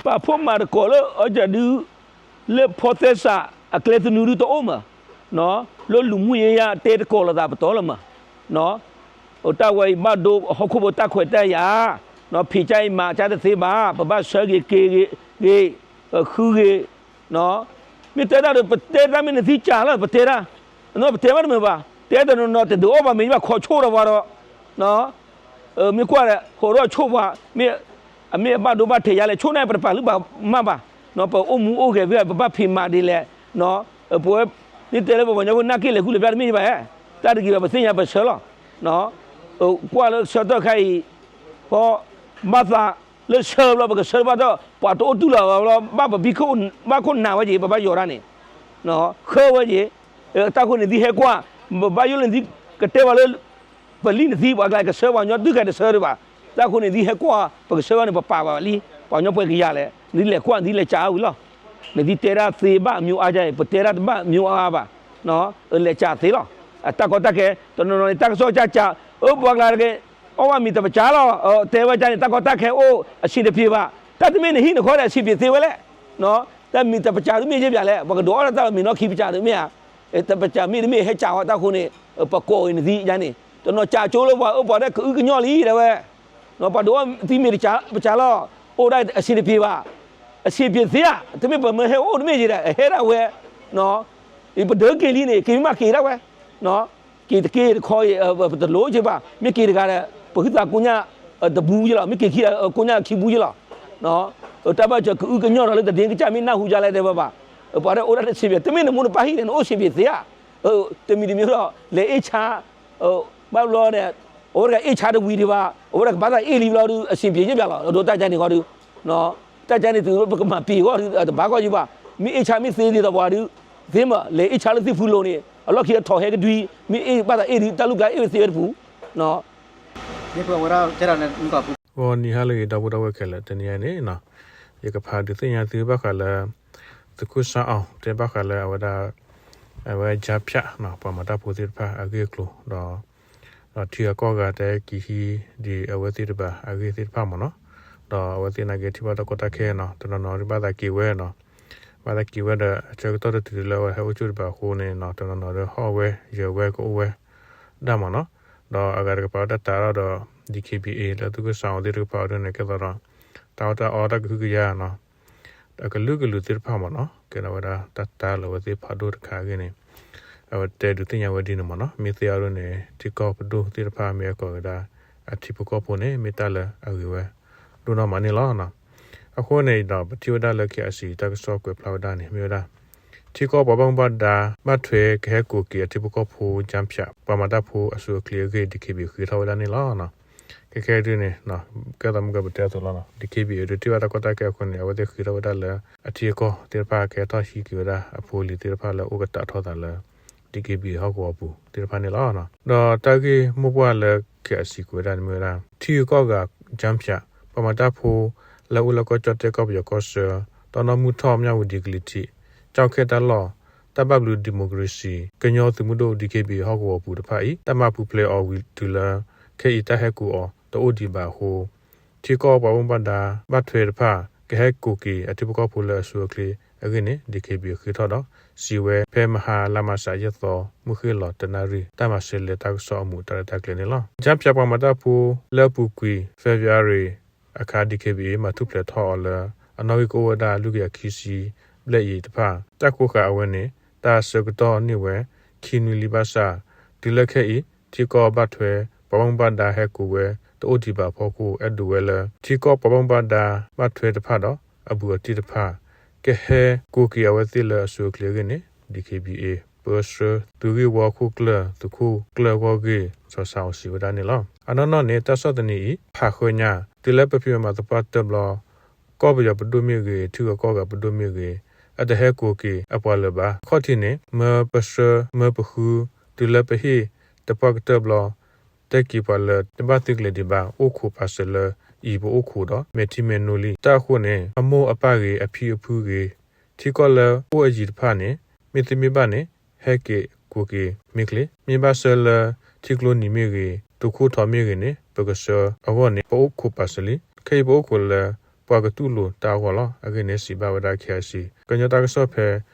ပာ်ဖှိၣ်မၤသကိးလၢအီၤဒုး လၢဖီသဲစးအကျဲသနူဒုးတအိၣ်မး, လၢလူၤမူယယါတဲသကိးလိာ်သးပတီၢ်လၢၤမး, အတၢ်ဝဲအံၤဘၣ်ဒိဟီၣ်ခိၣ်ဖိတၢ်ခွဲးတၢ်ယာ်, ဖံးကါအံၤမၤကါတသ့ဘၣ်, ပဘၣ်ဆၢဂ့ၤက့ၤဂ့ၤ, ဃုဂ့ၤ, မ့ၢ်တဲတၢ်ဒီး ပတဲတၢ်မ့ၢ်နသံကၢ်လီၤ ပတဲတၢ်, ပတဲဘၣ်တမုာ်ဘၣ်, တဲတနီၤနီၤတဒုးအီၣ်ဘၣ်မ့ၢ်ဘၣ်ခီဆိၣ်ဒီးပှၤဒီး မ့ၢ်ကွၢ်ဒီး ဟိးဒီးဆိၣ်ပှၤ, မ့ၢ်အမ့ၢ်အဘၣ်ဒိဘၣ်ထဲးယါလဲၣ် ဆိၣ်န့ၣ် ပတပာ်လုၢ်ပာ်မၢ်ဘၣ်, ပအိၣ်မူအိၣ်ဂဲၤဖဲ ပဘၣ်ဖံးမၤဒ်လဲၣ်, ပဝဲ မ့ၢ်တဲလၢပပှၤကညီဖိနာ်က့လဲၤဃုလဲၤဘျၢ်တမ့ၢ်ဘၣ်, တၢ်တဂ့ၤဘၣ် ပသ့ၣ်ညါပဆၢလီၤ, ကွၢ်လၢဆၢကတီၢ်ခါအံၤ, ဃီ ဘၣ်သးလၢဆၢဘျီ ပကဆၢဘၣ်ဒီး ပှၤတအိၣ်တူၢ်လၢၤဘၣ်ဘျီ ဘၣ်ပဘံၣ်ခိၣ်ဘၣ်ခိၣ်နၢ်ဝဲက့ၤ ပဘၣ်ယိးတၢ်န့ၣ်, ဃၢဝဲက့ၤ, တၢ်ဃိန့ၣ်သံဟဲကွၢ်, ပဘၣ်ယိၣ်လၢနသံကတဲဝဲလၢ ပလံၣ်နသံ ပှၤကျါကဆၢ ပှၤကညီဒုးကဲတဆၢဒံးဘၣ်, တၢ်ဃိန့ၣ်သံဟဲကွၢ် ပကဆၢဘၣ်န့ၣ် ပပာ်ဘၣ်လံ, ပှၤကညီပှဲၤကယၤလဲၣ် နသံလဲၤကွၢ် နသံလဲၤကးဝံၤလီၤ, နသံတဲဒၣ်သ့ဘၣ်မၠိအါယါအံၤ ပတဲဒၣ်တဘၣ်မၠိအါဘၣ်, လဲၤကးသ့လီၤ, အတၢ်ကီတၢ်ခဲ တနီၤနီၤန့ၣ် တၢ်ကစီၣ်ကၢ်ကၢ်, အပှၤကျါတက့ၢ်, အီၣ်ဘၣ်မ့ၤတပစၢ်လီၤ, တဲဝဲကန့ၣ် တၢ်ကီတၢ်ခဲအိၣ် အဆံးတပျ့ၤဘၣ်, တၢ်တမ့ၢ်နဟံၣ်နဃီဒီး အဆံးပျ့ၤသ့ဝဲလဲၣ်, တၢ်မ့ၤတပစၢ်တမ့ၢ်ယဲၢ်ပၠးလဲၣ် ပှၤကဒုးအီၣ်တၢ်မ့ၤနီၢ်ခံပစၢ်တမ့ၢ်ဧါ, တပစၢ်မ့ၢ်တမ့ၢ်ဟဲကးအီၤတၢ်ဃိန့ၣ်, ပကိးအံၤနသံယါန့ၣ် တနီၤကးကၠိလၢပှၤအၢပှၤဒၣ်ကအုကညီၢ်လံတဲဝဲ, ပှၤဒုးအီၣ်သံမ့ၤတပစၢ်လီၤ, အိၣ်ဒၣ်အဆံးတပျ့ၤဘၣ်, အဆံးတပျ့ၤသ့ဧါ, တမ့ၢ်ပမၢဟဲအိၣ်တမ့ၢ်ယဲၢ်ဒီး အဟဲဒၣ်ဝဲ ပဒၢက့ၤလံန့ၣ် က့ၤမ့ၢ်က့ၤဒၣ်ဝဲ, က့ၤတက့ၢ်တခီ ပတလိၣ်က့ၤဘၣ် မ့ၢ်က့ၤတဂၤဒီး ပဟုသးကိညၣ်တဘူးယလီၤ မ့ၢ်က့ၤခံဒီးကိညၣ်ခံဘူးယလီၤ, တၢ်ဘၣ်စၢၤကအုကညီၢ်ဒီးလၢတဒ့ကစၢ်မ့ၢ်နၢ်ဟူယါလဲၣ်တဲဝဲဘၣ်, ပှၤဒၣ်အိၣ်ဒၣ်တဆံးပျ့ၤ တမ့ၢ်နမိၢ်နပၢ်ဟံၣ်န့ၣ် နအိၣ်ဆံးပျ့ၤသ့ဧါ, တမံၤတမံၤဒီး လဲၤအ့ၣ်ဆါ ဘၣ်ဘျီန့ၣ် အဝဲတဂၤအ့ၣ်ဆါတဝံၤဒံးဘၣ် အဝဲဒၣ်ကဘၣ်သးအ့ၣ်လံဘျီဒုး အဆံးပျ့ၤယဲၢ်ပၠးလီၤ ဒီးတၢ်ကါန့ၣ်ဃီဒုး တၢ်ကါန့ၣ်တုၤပကမၤပ့ၤဂီၢ်ဒုး တဘၣ်ကီၢ်ယုဘၣ်, မ့ၢ်အ့ၣ်ဆါမ့ၢ်သ့ဒ်သိးပှၤဒုး သ့မး လဲၤအ့ၣ်ဆါလၢသ့ၣ်ဖူလိၤန့ၣ် အလီၢ်ခံအထီၣ်ဟဲကဒွံ, မ့ၢ်အ့ၣ်ဘၣ်သးအ့ၣ်ဒုး တၢ်လူၢ်ကျါအ့ၣ်ဝဲသ့ဝဲတပူၤ, မ့ၢ်ပဝဲဒၣ်တဲဒၣ်န့ၣ် ဂီၤနံၤဟါလၢအဂ့ၤ ဒီပုၢ်ဒီဝဲၢ်ခဲလၢာ် တနံၤအံၤန့ၣ် ယကဖးဒုးသ့ၣ်ညါသုဘၣ်ဃးလၢ သုးခိၣ်စၣ်အီၣ် တဲဘၣ်ဃးလၢအဝဲဒၣ် အဝဲ ကြားဖြတ် ပှၤမၤတၢ်ဖိသ့ၣ်တဖၣ်အဂ့ၢ်အကျိၤ ဒီး ဒီးထံဂၤကီၢ်ဂၤတဲက့ၤဟံးဒံးအဝဲသ့ၣ်တဘၣ်အဂ့ၢ်သ့ၣ်တဖၣ်မ့ၢ်နီၤ, ဒီးအဝဲသ့ၣ်နာ်က့ထံၣ်ဘၣ်တၢ်ကီတၢ်ခဲနီၤ တနီၤနီၤဒုးဘၣ်သးက့ၤဝဲနီၤ, ဘၣ်သးက့ၤဝဲဒီးအဆၢကတီၢ်တတုၤလၢအဝဲဟဲအိၣ်ကၠိတဘၣ်အဃိန့ၣ်နီၤ တနီၤနီၤဒုးဟီၣ်ဝဲယၢၤဝဲကအိၣ်ဝဲ ဒၣ်မ့ၢ်နီၤ, ဒီးအဂၤတကပၤဝဲတၢ်တာ်ဒီး ဒီး DKBA လၢသုးခိၣ်စၣ်အီၣ်သ့ၣ်တကပၤဝဲဒၣ်န့ၣ် ကဲသိးဒီး တၢ်အီၣ်တၢ်အီတၢ်ကဟုကယာ်နီၤ, အကလုာ်ကလုာ်သ့ၣ်တဖၣ်မ့ၢ်နီၤ ကဲဒီးဝဲဒၣ်တၢ်တာ်လၢအဝဲသ့ၣ်ဖးဒိၣ်တခါအဂ့ၢ်န့ၣ် အဝဲတဲဒုးသ့ၣ်ညါဝဲဒ်န့ၣ်မ့ၢ်နီၤ, မ့ၢ်သ့အီၤဒ်န့ၣ် ထံကီၢ်ပဒိၣ်သ့ၣ်တဖၣ်မ့ၢ်အကိးဝဲဒၣ် အထံဖိကီၢ်ဖိန့ၣ် မ့ၢ်တၢ်လၢအဂ့ၤဝဲ ဒိၣ်နီၢ်မးန့ၣ်လီၤ. အဃိန့ၣ်ဒီး ပထံၣ်ဝဲဒၣ်လၢ KIC တၢ်ကစီၣ်ကွဲးဖျါဝဲဒၣ်န့ၣ် မ့ၢ်ဝဲဒၣ် ထံကီၢ်ပှၤဘၣ်မူဘၣ်ဒါ ဘၣ်ထွဲကဟဲကိးက့ၤအထံဖိကီၢ်ဖိ ကြားဖြတ် ပှၤမၤတၢ်ဖိအစုအချ့အဂ့ၢ် DKBA ဃ့ထီၣ်ဝဲဒၣ်န့ၣ်လီၤ. ခဲခဲဒ်န့ၣ် ကဲသိးမုၢ်ကပတဲအသိးလီၤနီၤ DKBA ဒုးတ့ၢ်ဘၣ်တၢ်ကီတၢ်ခဲအဃိန့ၣ် အဝဲသ့ၣ်ဃ့ထီၣ်ဝဲဒၣ်လၢ အထံအကီၢ်သ့ၣ်တဖၣ်ကဟဲထီၣ်ဟံးက့ၤဝဲဒၣ် အဖိအလံၤသ့ၣ်တဖၣ်လၢအိၣ်ကတးထီၣ်သးလၢ DKBA ဟီၣ်ကဝီၤပူၤသ့ၣ်တဖၣ်န့ၣ်လီၤ. ဒီးတၢ်ဂ့ၢ်မိၢ်ပှၢ်လၢ KIC ကွဲးဝဲဒၣ်န့ၣ်မ့ၢ်ဝဲဒၣ် ထံဂၤကီၢ်ဂၤ ကြားဖြတ် ပှၤမၤတၢ်ဖိလၢအိၣ်လၢကီၢ်ကၠီၣ်တဲၣ်ကီၢ်ပယီၤကီၢ်ဆၢ တီနီၢ်မုၢ်ထီၣ် မၠၣ်ဝတံၤကလံၤထံး ကၠီၣ်ခဲၣ်တၢ်လီၢ် တၢ်ဘၣ်ဘျုးဒံၣ်မိၣ်ကရ့ၣ်စံၣ် ကညီသုးမုၢ်ဒိၣ် DKBA ဟီၣ်ကဝီၤပူၤတဖၣ်အံၤ တၢ်မၤပူၤဖျဲးအီၤဝံၤတုၤလၢ ခဲအံၤတၢ်ဟဲကိးအီၤတအိၣ်ဒံးဘၣ်အဃိ ထံကီၢ်ပှၤဘၣ်မူဘၣ်ဒါဘၣ်ထွဲတဖၣ် ကဟဲကိးက့ၤအထံဖိကီၢ်ဖိလၢအစုအချ့အဂ့ၢ်န့ၣ် DKBA ဃ့ထီၣ်ဒီး စံးဝဲဖဲ မဟါ လါမၢ်ၡး ယဲၢ်သီ မုၢ်ဃ့ၢ်လီၤတနၣ်ရံၣ် တၢ်မၤစၢၤလဲၤတၢ်ကစီၣ်အမူးတၢ်ရဲၣ်တၢ်ကျဲၤန့ၣ်လီၤ. ကြားဖြတ် ပှၤမၤတၢ်ဖိလၢအပူၤကွံာ် February အခါ DKBA မၤထူၣ်ဖျဲးထီၣ်အီၤလၢ အနီၣ်ဂံၢ်ကအိၣ်ဝဲဒၣ်လွံၢ်ကယၤခံဆံဘျဲၣ်အံၤတဖၣ် တၢ်ကိးဃာ်အဝဲန့ၣ် တၢ်ဆၢကတီၢ်န့ၢ်ဝဲ ခံနွံလံဘၣ်ဆၣ် တုၤလၢခဲအံၤ ထံကီၢ်ဘၣ်ထွဲ ပှၤဘၣ်မူဘၣ်ဒါဟဲကိးဝဲတအိၣ်ဒံးဘၣ်အဖီခိၣ် အဲၣ်ဒိးဝဲလၢ ထံကီၢ်ပှၤဘၣ်မူဘၣ်ဒါဘၣ်ထွဲတဖၣ်ဒီး အဘူးအတံၢ်တဖၣ် ကဟဲကိးက့ၤအဝဲသ့ၣ်လၢအစုအချ့အဂ့ၢ်န့ၣ် DKBA ပၢဆှၢသုးဂ့ၢ်ဝီခိၣ်ကျၢၢ် သုးခိၣ်ကျၢၢ်ဂီၢ်ဂ့ၢ် စီၤစၣ်အီၣ် စံးဝဲဒၣ်န့ၣ်လီၤ. အနီၢ်နီၢ်န့ၣ် တၢ်ဆီၣ်သနံးအံၤ ဖးဃၢညါ တုၤလၢပဖံးမၤသပှၢ်တၢၢ်ဘျီ ကီၢ်ပယီၤပဒိၣ်မ့ၢ်ဂ့ၤ ထံဂၤကီၢ်ဂၤပဒိၣ်မ့ၢ်ဂ့ၤ အတဟဲကိးက့ၤအပှၤလၢၤဘၣ်. ခီၣ်ထံးန့ၣ် မၢပဆှၢမၢပဃု တုၤလၢပဟ့ၣ်တပှၢ်ကတၢၢ်ဘျီ တဲက့ၤပှၤလၢတဘၣ်သုးကျဲၤဒံးဘၣ် အိၣ်ခိးပာ်စၢၤလၢအံၤ ပအိၣ်ခိးဒီး မဲာ်ထံမဲာ်နိလံ. တၢ်အဃိန့ၣ် အမိၢ်အပၢ်ဂ့ၤ အဖံအဖုဂ့ၤ ထံကီၢ်လၢအိၣ်အယံၤတဖၣ်န့ၣ် မ့ၢ်သ့မ့ၢ်ဘၣ်န့ၣ် ဟဲက့ၤကိးက့ၤမ့ၢ်ချ့, မ့ၢ်ဘၣ်ဆှၢလၢထံကျိနံၤမ့ၢ်ဂ့ၤ သုးခိၣ်ထီမ့ၢ်ဂ့ၤန့ၣ် ပကဆှၢအဂီၢ်န့ၣ် ပအိၣ်ခိးပာ်စၢၤလံ. ခဲအံၤပအိၣ်ခိးလၢပ ပှၤကတူၢ်လိာ်တၢ်အဂီၢ်လီၤ. အဂ့ၢ်န့ၣ် စံးဘၣ်ဝဲဒၣ် ခ့ၣ်အဲၣ်စံၣ် ကညီတၢ်ကစီၣ်ဖဲ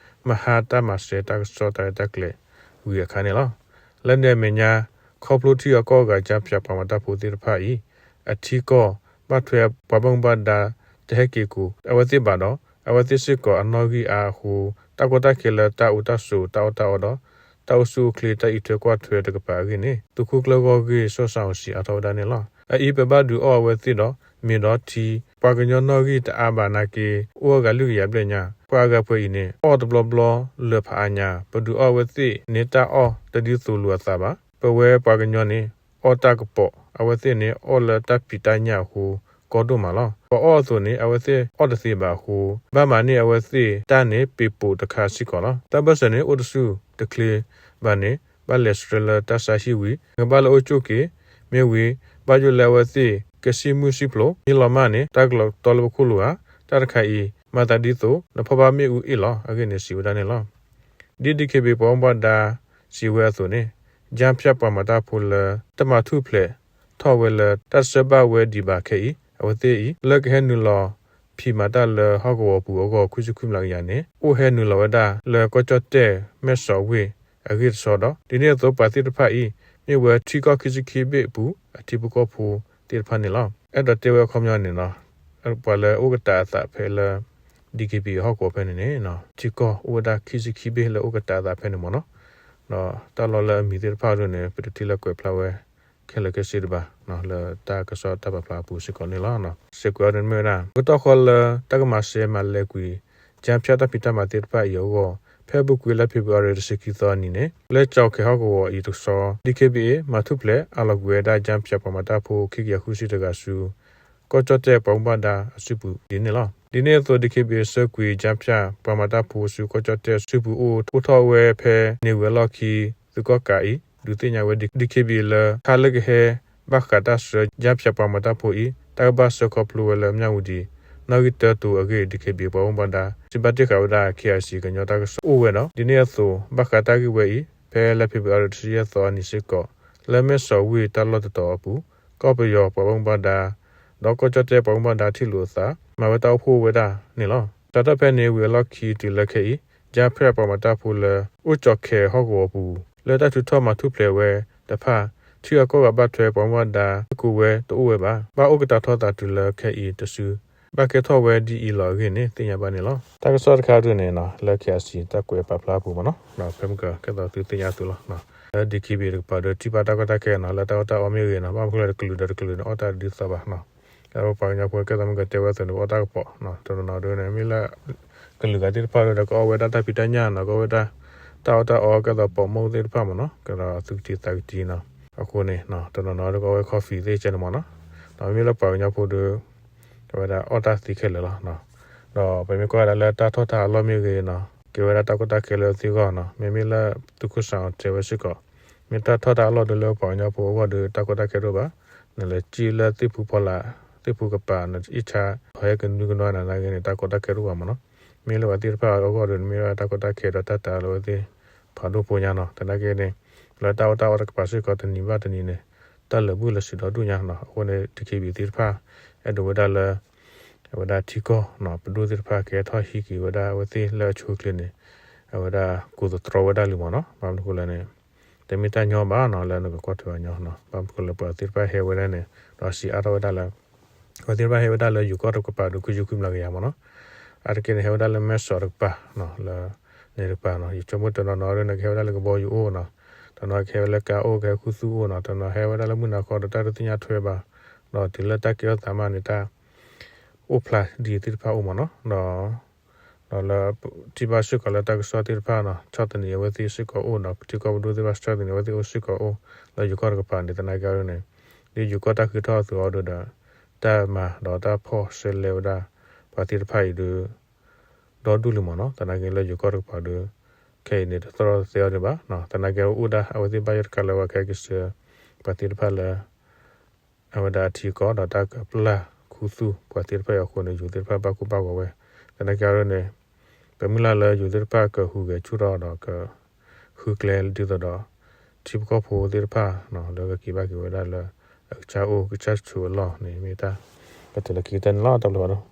မဟါတၢ်မၤစၢၤတၢ်ကစီၣ်တၢ်ရဲၣ်တၢ်ကျဲၤဝံၤအခါန့ၣ်လီၤ. လၢန့ၣ်အမဲာ်ညါ ခီဖျိထံဂၤကီၢ်ဂၤ ကၠါဖၠးပှၤမၤတၢ်ဖိသ့ၣ်တဖၣ်အံၤ အထံကီၢ်ဘၣ်ထွဲပှၤဘၣ်မူဘၣ်ဒါ တဟဲက့ၤကိးအဝဲသ့ၣ်ဘၣ်ဒီး အဝဲသ့ၣ်စ့ၢ်ကီးအနီၣ်ဂံၢ်အါအဃိ တၢ်ကီတၢ်ခဲလၢတၢ်အိၣ်တၢ်ဆိး တၢ်အီၣ်တၢ်အီဒီး တၢ်အိၣ်ဆူၣ်အိၣ်ချ့တၢ်အံးထွဲကွၢ်ထွဲတကပၤအဂ့ၢ်န့ၣ် သုးခိၣ်ကျၢၢ်ဂီၢ်ဂ့ၢ် စီၤစၣ်အီၤစံးအါထီၣ်ဝဲဒၣ်န့ၣ်လီၤ. အအံၤပဘၣ်ဒုးအီၣ်အဝဲသ့ၣ်ဒီး မ့ၢ်ဒီးထံ ပှၤကညီနီၣ်ဂံၢ်တအါဘၣ်နာ်က့ အိၣ်အဂၤလွံၢ်ကယၤဘျဲၣ်ညါ ပှၤအဂၤပှဲၤအံၤန့ၣ် အီၣ်တဘျီဘျီလၢၤဖးအါညါ ပဒုးအီၣ်အဝဲသ့ၣ်န့ၣ် တၢ်အီၣ်တဒ်သိးလိာ်အသးဘၣ်. ပဝဲပှၤကညီန့ၣ် အီၣ်တၢ်ကပီၤ အဝဲသ့ၣ်န့ၣ် အီၣ်လၢတၢ်ဖံးတၢ်ညၣ်အဃိ ကီဒိၣ်မးလီၤ. ပှၤအီၣ်အသိးန့ၣ် အဝဲသ့ၣ်အီၣ်တသ့ဘၣ်အဃိ ဘၣ်မၤန့ၢ်အဝဲသ့ၣ်တၢ်န့ၣ် ပ့ၤပိာ်တခါစ့ၢ်ကီးလီၤ. တၢ်ဘၢၣ်စၢၤန့ၣ် အိၣ်တဆူၣ်တချ့ဘၣ်န့ၣ် ဘၣ်လဲၤဆှၢလၢတၢ်ဆါဟံၣ်ဝံၤ နကဘၣ်လၢအိၣ်ကၠိၣ်က့ၤ မ့ၢ်ဝံၤ ဘၣ်ယိၣ်လၢအဝဲသ့ၣ် ကစံၣ်မုၢ်စံၣ်ဖျိး မ့ၢ်လီၤမၢ်န့ၣ် တၢ်ကလီၤတီလၢပခိၣ်လိၤဧါ. တၢ်တခါအံၤ မၤသးဒ်သိး နဖီၣ်ဘၣ်မ့ၣ်အူအ့ၣ်လီၤ အဂ့ၢ်န့ၣ် စံးဝဲဒၣ်န့ၣ်လီၤ. ဒ် DKBA ပှၤဘၣ်မူဘၣ်ဒါစံးဝဲအသိးန့ၣ် ကၠါဖၠးပှၤမၤတၢ်ဖိလၢ တမၤထူၣ်ဖျဲးထီၣ်ဝဲလၢ တၢ်တဆှၢဘၣ်ဝဲဒံးဘၣ်ခဲအံၤ အဝဲသ့ၣ်အံၤ လၢကဟဲနုာ်လီၤဖံးမၤတၢ်လၢဟီၣ်ကဝီၤပူၤအဂီၢ် ခွံဆံခွံမျးကယၤန့ၣ် အိၣ်ဟဲနုာ်လီၤဝဲဒၣ်လၢကီၢ်ကၠီၣ်တဲၣ်မဲၢ်စီၤဝ့ၢ်အဂ့ၢ်တဆီဒီး ဒ်န့ၣ်အသိးပှၤသ့ၣ်တဖၣ်အံၤ မ့ၢ်ဝဲထံကီၢ်ခံဆံခံဘ့ၣ်အပူၤ အထံဖိကီၢ်ဖိသ့ၣ်တဖၣ်န့ၣ်လီၤ. အဲၣ်ဒိးတဲဝဲအခီပညီန့ၣ်လီၤ. ပှၤလၢအိၣ်ကတးအသးဖဲလၢ DKBA ဟီၣ်ကဝီၤဖဲန့ၣ်န့ၣ် ထံကီၢ်အိၣ်ဝဲဒၣ်ခံဆံခံဘ့ၣ်လၢအိၣ်ကတးအသးဖဲန့ၣ်မ့ၢ်နီၤ. ဒီးတၢ်လီၢ်လၢအမံၤသ့ၣ်တဖၣ်ဒ်န့ၣ် ပတထံၣ်လၢကွဲးဖျါဝဲခဲလၢာ်ခဲဆ့တဘၣ် လၢတၢ်ကစီၣ်တၢ်ပာ်ဖျါအပူၤစ့ၢ်ကီးန့ၣ်လီၤ. စဲးကွဲးအီၤဒ်န့ၣ်မ့ၢ်ဝဲဒၣ် ကတီၢ်ဃီလၢတၢ်ကမၤစဲးမၤလဲၤကွံာ် ကၠါဖၠးတၢ်ဖံးတၢ်မၤသ့ၣ်တဖၣ်အံၤအဂီၢ် ဖဲအပူၤကွံာ်လါဖ့ၤဘြူၤအါရံၤ တဆံခံသီအနံၤန့ၣ် လၢကၠီၤခဲၤဟီၣ်ကဝီၤအံၤတကစီၣ် DKBA မၤထူၣ်ဖျဲးအးလီၤကွံာ်ဝဲဒၣ် ကၠါဖၠးပှၤမၤတၢ်ဖိ ခံကယၤဃုဆံတဂၤဆူ ကီၢ်ကၠီၣ်တဲၣ်ပှၤဘၣ်မူဘၣ်ဒါအစုပူၤဒ်န့ၣ်လီၤ. ဒ်န့ၣ်အသိး DKBA ဆှၢကွံာ် ကၠါဖၠးပှၤမၤတၢ်ဖိဆူကီၢ်ကၠီၣ်တဲၣ်စုပူၤအိၣ် အိၣ်ထီၣ်ဝဲဖဲန့ၣ်ဝံၤအလီၢ်ခံ သုးကီၣ်ကးအံၤ ဒုးသ့ၣ်ညါဝဲ DKBA လၢ ခါလၢကဟဲဘၣ်ဃးတၢ်ဆှၢ ကၠါဖၠးပှၤမၤတၢ်ဖိအံၤ တၢ်ကဘၣ်ဆှၢခီဖျိဝဲလၢ မြဝတီ နီၣ်ဂံၢ်တၢတိၤအဂ့ၢ် DKBA ပှၤဘၣ်မူဘၣ်ဒါ စံးဘၣ်တ့ၢ်ဃာ်ဝဲဒၣ် KIC ကညီတၢ်ကစီၣ်အိၣ်ဝဲဒီး ဒ်န့ၣ်အသိး ဘၣ်ဃးတၢ်ဂ့ၢ်ဝဲအံၤ ဖဲလါဖ့ၤဘြူၤအါရံၤ တဆံယဲၢ်သီအနံၤစ့ၢ်ကီး လၢမဲၢ်စီၤဝ့ၢ်တၢ်လီၢ်တတီၤအပူၤ ကီၢ်ပယီၤပှၤဘၣ်မူဘၣ်ဒါ ဒီးကီၢ်ကၠီၣ်တဲၣ်ပှၤဘၣ်မူဘၣ်ဒါထံၣ်လိာ်အသး မၤဝဲတၢ်အိၣ်ဖှိၣ်ဝဲဒၣ်န့ၣ်လီၤ. စးထီၣ်ဖဲန့ၣ်ဝံၤအလီၢ်ခံတုၤလၢခဲအံၤ ကၠါဖၠးပှၤမၤတၢ်ဖိလၢ အိၣ်ကၠီၤခဲၤဟီၣ်ကဝီၤပူၤ လၢတၢ်ထုးထီၣ်မၤထူၣ်ဖျဲးဝဲတဖၣ် ထံဂၤကီၢ်ဂၤဘၣ်ထွဲပှၤဘၣ်မူဘၣ်ဒါ ဟဲကိးဝဲတအိၣ်ဝဲဘၣ်. ဘၣ်အိၣ်ကတၢၢ်ထီၣ်သးတုၤလၢခဲအံၤတစု ဘၣ်ကဲထီၣ်ဝဲဒ်အံၤလီၤအဂ့ၢ်န့ၣ် သ့ၣ်ညါဘၣ်န့ၣ်လီၤ. တၢ်ကစီၣ်တခါဒ်န့ၣ် လၢ KIC တၢ်ကွဲးပာ်ဖျါအပူၤမ့ၢ်နီၤ ဖဲမုၢ်က ကဲသိးသုသ့ၣ်ညါအသိးလီၤ. လၢ DKBA တကပၤဒီး ထံၣ်ဘၣ်တၢ်ကီတၢ်ခဲနီၤ လၢတၢ်အီၣ်တၢ်အီမ့ၢ်ဂ့ၤနီၤ ဘၣ်မနုၤဃိလဲၣ် တကလုာ်ဒီးတကလုာ်န့ၣ် အီၣ်တၢ်တဒ်သိးဘၣ်နီၤ. လၢပပှၤကညီဖိ ကဲသိးမုၢ်ကတဲဝဲအသိးန့ၣ် ပအီၣ်တၢ်ကပီၤနီၤ တနီၤနီၤဒ်န့ၣ် မ့ၢ်လၢ ကလုာ်ဂၤသ့ၣ်တဖၣ်ဒီး ကအီၣ်ဝဲဒၣ်တၢ်ဖံးတၢ်ညၣ်နီၤ ကအီၣ်ဝဲဒၣ် တၢ်အီၣ်တၢ်အီကဲသိးပိာ်မုၣ်သ့ၣ်တဖၣ်မ့ၢ်နီၤ ကဲဒီးသူကထံသးကထံနီၤ. အဃိန့ၣ် တနီၤနီၤဒီးကအီၣ်ဝဲ coffee သ့ၣ်ကဲန့ၣ်မ့ၢ်နီၤ. ဒီးမ့မ့ၢ်လၢပှၤကညီဖိဒီး ကဲဝဲဒၣ်အီၣ်တၢ်သ့ခဲလၢာ်လီၤ. ဒီးပမ့ၢ်ကွၢ်ဝဲဒၣ်လၢတၢ်ထီၣ်တၢ်အလီၢ်မ့ၢ်ဂ့ၤနီၤ ကဲဝဲဒၣ်တၢ်ကီတၢ်ခဲလၢသုဂီၢ်နီၤ. မ့မ့ၢ်လၢသုးခိၣ်စၣ်အီၤတဲဝဲစ့ၢ်ကီး မ့ၢ်တၢ်ထီၣ်တၢ်အလီၢ်ဒီးလၢပှၤကညီဖိအဂီၢ်ဒီး တၢ်ကီတၢ်ခဲတအိၣ်ဘၣ်. နလဲၤစံၣ်လၢသ့ၣ်ဖူဖီလာ် သ့ၣ်ဖူကပၤ နအ့ၣ်ဆါ ဟဲကနုကနွါနၤနာ်ဂ့ၤန့ၣ် တၢ်ကီတၢ်ခဲတအိၣ်ဘၣ်မ့ၢ်နီၤ. မ့ၢ်လၢပှၤသ့ၣ်တဖၣ်အဂီၢ်ဒီး နမ့ၢ်ဝဲတၢ်ကီတၢ်ခဲဒီးတၢ်တာ်လၢအဝဲသ့ၣ် ဖးဒိၣ်ဖိညါနီၤ. သနာ်က့န့ၣ် လၢတၢ်အီၣ်တၢ်အီတကပၤစ့ၢ်ကီးတနံၤဘၣ်တနံၤန့ၣ် တၢ်လၢာ်ဘူၣ်လၢာ်စှၤဒီဒူၣ်ညါနီၤ. အဃိန့ၣ် DKBA သ့ၣ်တဖၣ် အဲၣ်ဒိးဝဲဒၣ်လၢ အဝဲဒၣ်ထံကီၢ်နီၤ ပဒိၣ်သ့ၣ်တဖၣ်ကဟဲထီၣ်ဟံးက့ၤဝဲဒၣ်အဝဲသ့ၣ်လၢအဆိအချ့န့ၣ် အဝဲဒၣ်ကိးသတြီဝဲဒၣ်လံမ့ၢ်နီၤ. ဘၣ်မနုၤဃိလဲၣ်န့ၣ် တမ့ၢ်တၢ်ညီဘၣ်နီၤ လၢနကကွၢ်ထွဲအညီနီၤ. ဘၣ်မနုၤဃိလဲၣ် ပှၤသ့ၣ်တဖၣ်ဟဲဝဲဒၣ်န့ၣ် ဒီးစံးအါထီၣ်ဝဲဒၣ်လၢ ပှၤသ့ၣ်တဖၣ်ဟဲဝဲဒၣ်လၢယိၤကီၢ်တကပၤဒီး ခွံဆံခွံမျးကယၤမ့ၢ်နီၤ. အါတက့ၢ်န့ၣ် ဟဲဝဲဒၣ်လၢမဲၢ်စီၤတကပၤနီၤ လၢန့ၣ်တကပၤနီၤ. ယဆိကမိၣ်တနီၤနီၤဒ်န့ၣ် ကဟဲဝဲဒၣ်လၢကဘီယူၤအိၣ်နီၤ. တနီၤကဟဲဝဲလၢကါအိၣ် ကဟဲခူသူၣ်အိၣ်နီၤ. တနီၤဟဲဝဲဒၣ်လၢမုၢ်နၤဃီဒီး တၢ်တသ့ၣ်ညါထွဲဘၣ်. ဒီးတုၤလၢတၢ်ကဲထီၣ်သးမးန့ၣ် တၢ်အိၣ်ဖျါဒ်သ့ၣ်တဖၣ်အိၣ်မ့ၢ်နီၤ. ဒီး ဒီးလၢထံၣ်ဘၣ်စ့ၢ်ကီးလၢတၢ်ကစီၣ်သ့ၣ်တဖၣ်နီၤ ဆီၣ်သနံးအဝဲသ့ၣ်စ့ၢ်ကီးအိၣ်ဒီး ထံကီၢ်ပဒိၣ်သ့ၣ်တဖၣ်ဆီၣ်သနံးအဝဲသ့ၣ်အိၣ်စ့ၢ်ကီးအိၣ် လၢယိၤကီၢ်တကပၤန့ၣ် သနာ်က့အီၤဒ်န့ၣ် ဒ်ယိၤကီၢ်တၢ်ဃုထီၣ်အသိးအီၤဒ်ဒီး တၢ်မၤဒီးတၢ်ဖီၣ်ဆဲးလဲဝဲဒၣ် ပှၤသ့ၣ်တဖၣ်အံၤဒီး ဒီဒူၣ်လံမ့ၢ်နီၤ. သနာ်က့လၢယိၤကီၢ်တကပၤဒီး ခဲအံၤန့ၣ် တသီၣ်တသဲအီၤဒံးဘၣ်. သနာ်က့အိၣ်ဒၣ်အဝဲသ့ၣ်ဘၣ်ယိၣ်တကးလၢပှၤကဟဲက့ၤဆှၢ ပှၤသ့ၣ်တဖၣ်လၢ အဝဲဒၣ်အထံအကီၢ်ဒီးတၢ်ကပျၢ်ခူသူၣ်ပှၤသ့ၣ်တဖၣ်အံၤအဃိန့ၣ် ယိၤသ့ၣ်တဖၣ်ဘၣ်ကိၢ်ဘၣ်ဂီၤဝဲ. သနာ်က့အီၤဒ်န့ၣ် ပမုၢ်လၢ်လၢယိၤသ့ၣ်တဖၣ်ကဟူးဂဲၤဆူၣ်ထီၣ်ဒီးကဃုကျဲဒ်သိးဒီး ထံဖိကီၢ်ဖိသ့ၣ်တဖၣ် လၢကက့ၤဘၣ်က့ၤဝဲဒၣ်လၢအကစၢ်အိၣ်ကစၢ်ဆိးအလီၢ်န့ၣ် မ့ၢ်တၢ်ကတၢၢ်လၢခံကတၢၢ်န့ၣ်လီၤ. တၢ်ဘျုးဘၣ်ဒိၣ်